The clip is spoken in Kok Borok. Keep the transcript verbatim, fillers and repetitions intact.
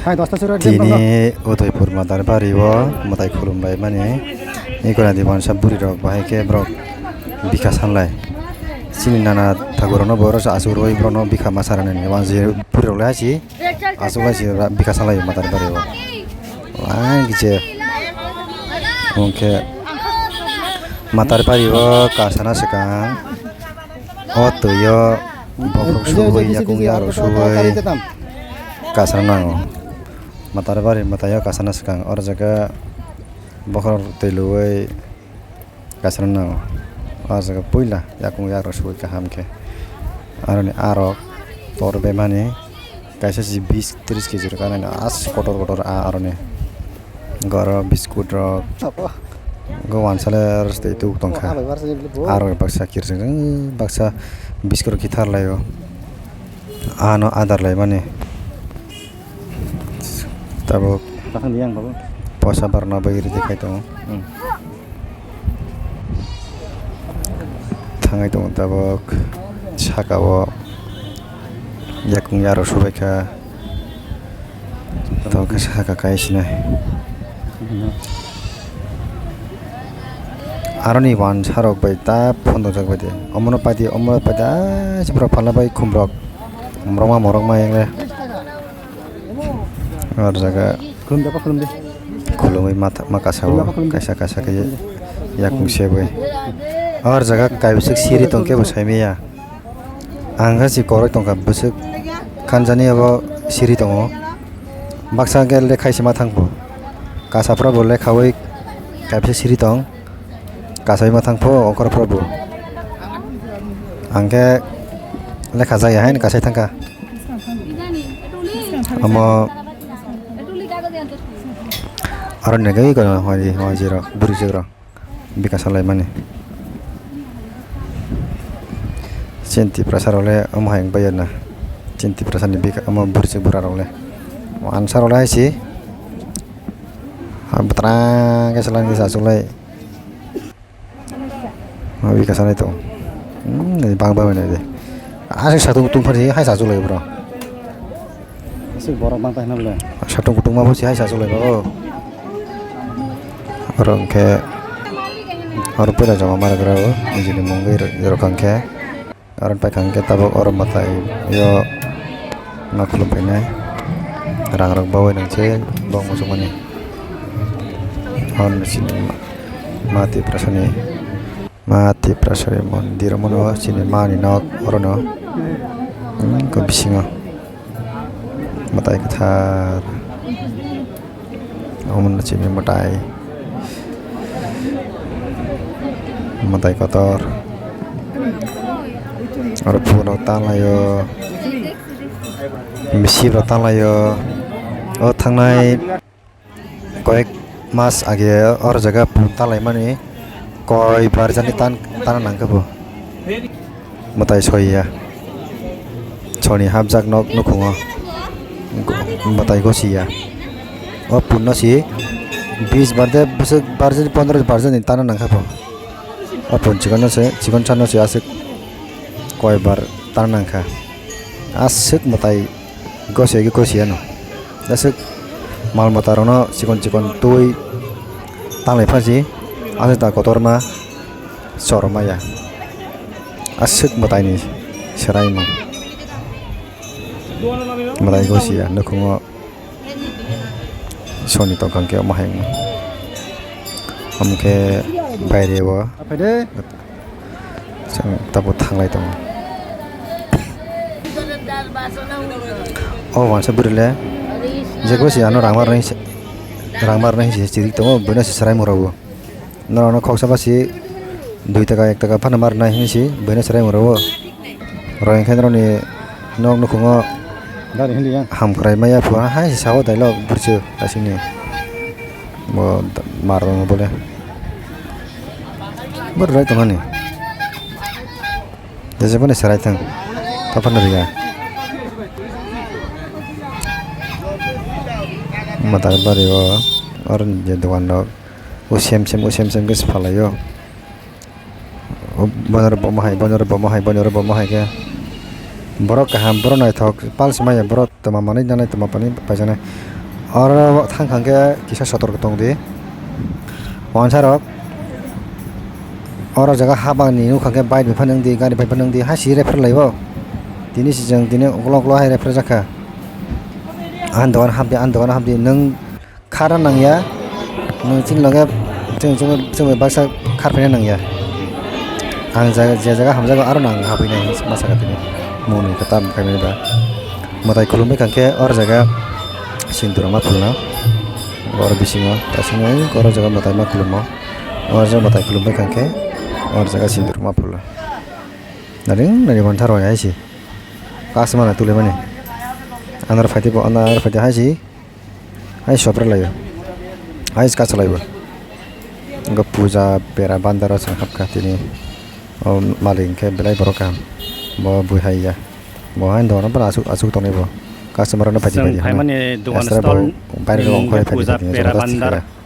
Hai dosta suri. Tini Udaipur Matar Bari o mwtai khulum lai mani. Ikora di wansa buri rok bahai khe borok bikha sanlai. Chini nana thakur rokno bo rok asuk rwi borokno bikha ma sanani. Wansi buri rok lai si asuk lai si bikha sanlai Matar Bari o. Lai khe hwnkhe Matar Bari o kasana swkang. O twi o bokhorok subui yakung yarok subui kasana nango. Matar Bari mwtai o kasana swkang oro jaga bokhorok twi lwui kasana nango. O jaga puila yakung yarok subui kaham khe aroni arok tor bemani. Kaisa si bis tris kg rok kanai no as kotor kotor a aroni. Goro biskut rok. Go wansale rwstwi tuk tongkha. Aro baksa kirsing baksa biskut rok kithar laio. Ano adar lai mani. Tabuk posa barna bagwi rwdi khai tongo. Thangwi tongo tabuk saka o yakung yarok subaikha tabuk khe saka kai sinai aroni wansa rok bai ta phone tongjak bai de omono paidi omono paidi aisi borok phalna bai khum rok morokma morokma yangle. Or jaga khulumwi ma kasao kaisa kaisa khe yakung sebwi. Or jaga kaibisik siri tongkhe bo saimaya. Ang khe si koroi tongkha bwswk khanjani abo siri tongo. Baksa khe lekha se ma thangkhu. Kasaphra bo lekhawi kaibisik siri tong. Kasai ma thangpho okor probu. Ang khe lekha jaya haino kasai thangkha. Omo aro nega iko hoi hoi jiro buri jiro bika salai mani. Chinti prasa rok le omo hai wng bai ya na. Chinti prasa ni bika omo buri jiro bura rok le. Ansa rok le hai si. Bwtara khe salai ni sa sulai. Abi kasanai to. Hmm, bang bang nai de. Asik satung tung phari hai sa sulai bro. Asik borok bang tai na le. Satung kutung ma phusi hai sa sulai bro. Oro hwnkhe oro pura jama mar gra o. Nijini mungwi rok hwnkhe. Aro paikha hwnkhe tabuk oro mwtai o ma khulum phainai rang rok baui nang se bok muchungmani. Hwn sini ma tiprasani ma tiprasani mondir omono sini mani nok orono. Hmm, ko bisingo. Mwtai kwthar. Omo no chini mwtai. Mwtai kotor. Oro phone rok tanlaio. Bisi rok tanlaio. O thangnai. Koyek mas age oro jaga pun talaimani koi bar jani tan tana nangkhe bo mwtai soiya soni hapjak nok nukhungo mwtai gosiya o punno si bis bar de bwswk bar jani pondro bar jani tana nangkhe bo o pun chikon no se chikon sano se aswk koi bar tana nangkha aswk mwtai. Gosiya khe gosiya no. Aswk mal mata rok no chikon chikon twi tanglai pha si. Aswk ta kotor ma chorma ya. Aswk mwtai ni swrai mung. Mwtai gosiya nukhungo soni tongkha khe omo hai wng. Omo khe baire o. Chwng tabuk thanglai tongo. O wansa bwrwi le jekbo se ano rangma rwnai se, rangma rwnai se chiri tongo, buino se swrai mung rw o. Norok no khoksa ba se dui taka ek taka phano ma rwnai hinwi se buino swrai mung rw o. Rw hinkhe norok ni nok nukhungo hamkrai maya phuya hai se sao dailok bwrwi se aswk ni. Bo mar rwngo bole. Bo rwlai tongmani. Jesa phano swrai thang. Taphano rwya. Matar bari o, oro ni je dogan rok. O sem sem, o sem sem khe se phalai o. O bono oro bomo hai, bono oro bomo hai, bono oro bomo hai khe. Borok kaham, borok naithok, pal se maya, borok twma manwi nanai, twma manwi paijaknai. Oro thang thang khe kisa sotorko tong di. Wansarok, oro jaga habangni nukha khe bike bai phano wng di, gari bai phano wng di, hai si refer laibo. Tini si chwng tini ukolok ukolok hai refer jakha. Ani dogan habdi, ani dogan habdi, nwng khara nangya, nwng chini loge chwng, chwng, chwng bai baksa kharphaina nangya. Ang jaga, je jaga hamjago aro nang habwi nai hinwi ma saka tini. Mungni kwtam khaimani ba. Mwtai khulumwi kha khe or jaga sindur ma phulna. Or bisingo, bisingo or jaga mwtai ma khulumo. Or jaga mwtai khulumwi kha khe or jaga sindur ma phulna. Naring naring manthar roi hai si. Kasmana tulemani. Anar phaidi bo, anar phaidi hai si. Hai sopra laio. Hai kacha laibo. Wngkha puja bera bandaro chwng hapkha tini. O malik hwnkhe belai borok kaham. Bo bui hai ya. Bo hai dono bara asuk asuk tongnai bo. Customer no phaidi Chwng phaidi hwnwi. Phaimani dogan Extra stall bo baire rok ni ongkhorwi hwnkhe phaidi puja phaidi bera jabardast bandar. Khaira.